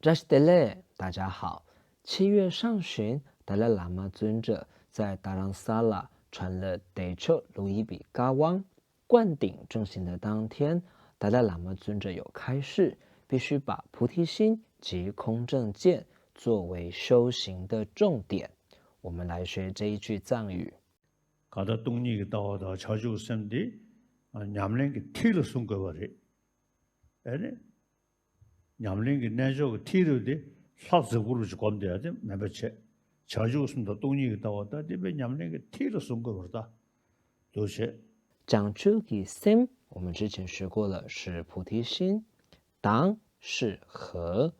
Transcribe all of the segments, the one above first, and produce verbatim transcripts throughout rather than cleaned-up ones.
Rashtele，大家好。七月上旬，达赖喇嘛尊者在达兰萨拉传了得WHO路易比嘎汪灌顶正行的当天，达赖喇嘛尊者有开示，必须把菩提心及空正见作为修行的重点。我们来学这一句藏语。 གང་ལྟར་སྟོང་ཉིད་ཀྱི་ལྟ་བ་དང་བྱང་ཆུབ་སེམས་དེ་ཉམས་ལེན་གྱི་ཐིག་ལ་བཟུང་དགོས་པ་རེད། ཨེ་ནི། ཉམས་ལེན་གྱི་རྣལ་འབྱོར་གྱི་ཐིག་རེ་དེ་ལྷ་བཛྲ་གུ་རུ་ཅིག་སྒོམ་བསྡད་ཡ་དེ་མེད་པ་བྱས། བྱང་ཆུབ་སེམས་དང་སྟོང་ཉིད་ཀྱི་ལྟ་བ་ད་དེ་དཔེ་ཉམས་ལེན་གྱི་ཐིག་ལ་བཟུང་དགོས་པ་རེད་ད། འདུག་བྱས། བྱང་ཆུབ་ཀྱི་སེམས，我们之前学过了，是菩提心。 当是和，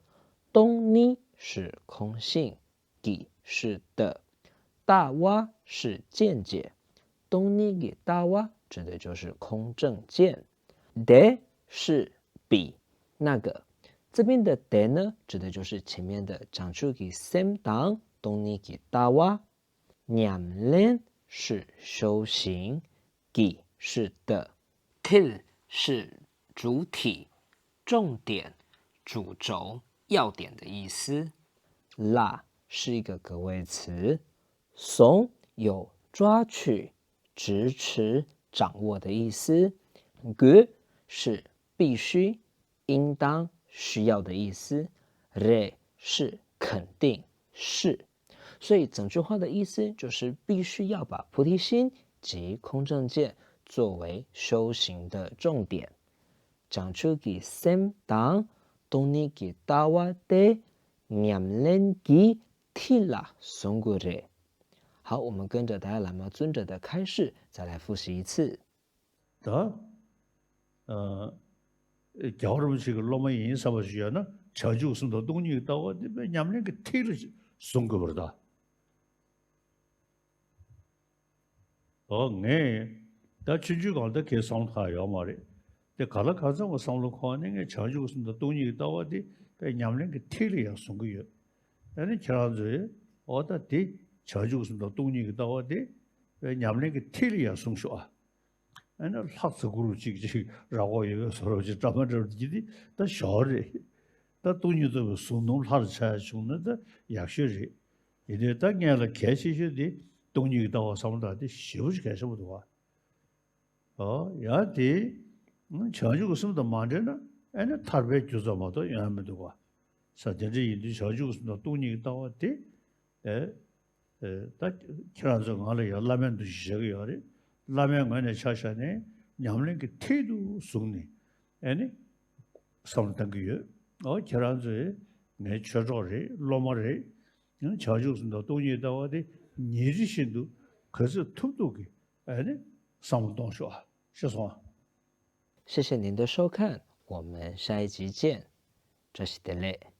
东尼是空性，己是的，大瓦是见解。东尼给大瓦指的就是空正见，德是比那个，这边的德呢，指的就是前面的讲究给三档，东尼给大瓦。 ཉམས་ལེན是修行，གི是的，ཐིག是主体、重点、主轴、要点的意思。ལ是一个格位词，བཟུང有抓取、支持、掌握的意思。གི是必须、 应当、需要的意思。རེད是肯定，是。所以整句话的意思就是必须要把菩提心及空正见作为修行的重点。བྱང་ཆུབ་ཀྱི་སེམས་དང་སྟོང་ཉིད་ཀྱི་ལྟ་བ་དེ་ཉམས་ལེན་གྱི་ཐིག་ལ་བཟུང་དགོས་རེད། 好，我们跟着达赖喇嘛尊者的开示，再来复习一次。 ད། ཨ། རྒྱལ་བ་རིན་པོ་ཆེ་གི་སློབ་མ་ཡིན་བསམ་པ་ཞིག་ཡོད་ན་བྱང་ཆུབ་སེམས་དང་སྟོང་ཉིད་ཀྱི་ལྟ་བ་འདི་དཔེ་ཉམས་ལེན་གྱི་ཐིག་ལ་བཟུང་དགོས་པ་རེད་ད། ཨོ་ངས་ད་ཆུང་ཆུང་སྒང་ད་གའི་བསམ་བློ་འཁོར་ཡོད་མ་རེད། དེ་ག་ལ་གང་འཚམ་གྱི་བསམ་བློ་འཁོར་ནས་ངས་བྱང་ཆུབ་སེམས་དང་སྟོང་ཉིད་ཀྱི་ལྟ་བ་འདི་དཔེ་ཉམས་ལེན་གྱི་ཐིག་ལ་ཡང་བཟུང་གི་ཡོད། ཨ་ནི་ཁྱེད་རང་ཚོས་ཨོ་ད་དེ་བྱང་ཆུབ་སེམས་དང་སྟོང་ཉིད་ཀྱི་ལྟ་བ་འདི་དཔེ་ཉམས་ལེན་གྱི་ཐིག་ལ་ཡང་བཟུང་ཤོག་ཨ། ཨ་ནི་ལྷ་བཛྲ་གུ་རུ་གཅིག་གཅིག་ར་སྐོར་ཡོད་པའི་བཟོ་འདྲ་ཅིག་འདྲ་མ་འདྲ་བ་འདི་འདི་ད་ཞོར་རེད། ད་སྟོང་ཉིད་རྟོགས་པའི་གཟུངས་སྡོམ་ལྷར་བྱས་བྱུང་ན་ད་ཡག་ཤོས་རེད། ཡིན་དུས་ད་ངས་ལ་གལ་ཆེ་ཤོས་དེ་སྟོང་ཉིད་ཀྱི་ལྟ་བ་བསམ་བློ་བཏང་དེ་ཞེ་པོ་ཞིག་གལ་ཆེན་པོ་འདུག་བ། ཨོ་ཡང་དེ་བྱང་ཆུབ་ཀྱི་སེམས་དང་མ་འབྲེལ་ན་ཨ་ནི་ཐར་པའི་རྒྱུ་ཙམ་མ་གཏོགས་ཡོང་ཡ་མི་འདུག་བ། ས་དེ་འདྲ་ཡིན་དུས་བྱང་ཆུབ་ཀྱི་སེམས་དང་སྟོང་ཉིད་ཀྱི་ལྟ་བ་དེ། ཨེ། ཨེ། ད་ཁྱེད་རང་ཚོའི་ངང་ལ་ཡང་བླ་མའི་འདུ་ཤེས་བཞག་གི་ཡོད་རེད། བླ་མའི་ངོས་ནས་ཆ་བཞག་ནས་ཉམས་ལེན་གྱི་ཐད་དུ་བཟུང་ནས་ཨེ་ནི་བསམ་བློ་གཏང་གི་ཡོད། ཨོ་ཁྱེད་རང་ཚོས་ངའི་ཆོས་གྲོགས་རེད། སློབ་མ་རེད། བྱང་ཆུབ་སེམས་དང་སྟོང་ཉིད་ལྟ་བ་དེ་ཉིན་རེ་བཞིན་དུ་ག་ཚོད་ཐུབ་ཐུབ་ཀྱིས་ཨེ་ནི་བསམ་བློ་གཏོང་ཤོག་ཨ། ཤེས་སོང་ཨ། 谢谢您的收看，我们下一集见。བཀྲ་ཤིས་བདེ་ལེགས།